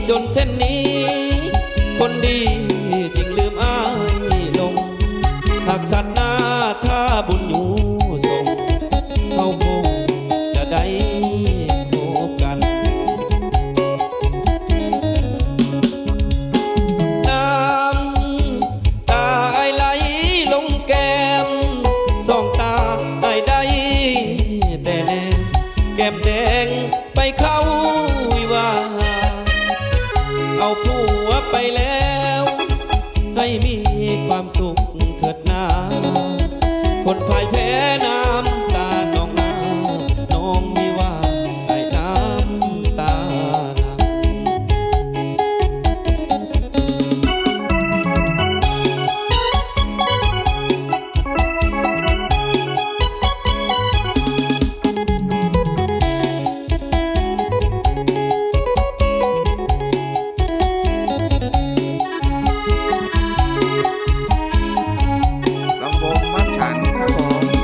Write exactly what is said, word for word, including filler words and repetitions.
จนเส้นนี้ คนดีจึงลืมอ้ายลง หากชาติหน้าถ้าบุญอยู่ส่ง เฮาคงจะได้พบกัน น้ำตาไอไหลลงแก้ม สองตาไอได้แต่แนม แก้มแดงไปเข้าวิวาห์ เอาผัวไปแล้ว ให้มีความสุข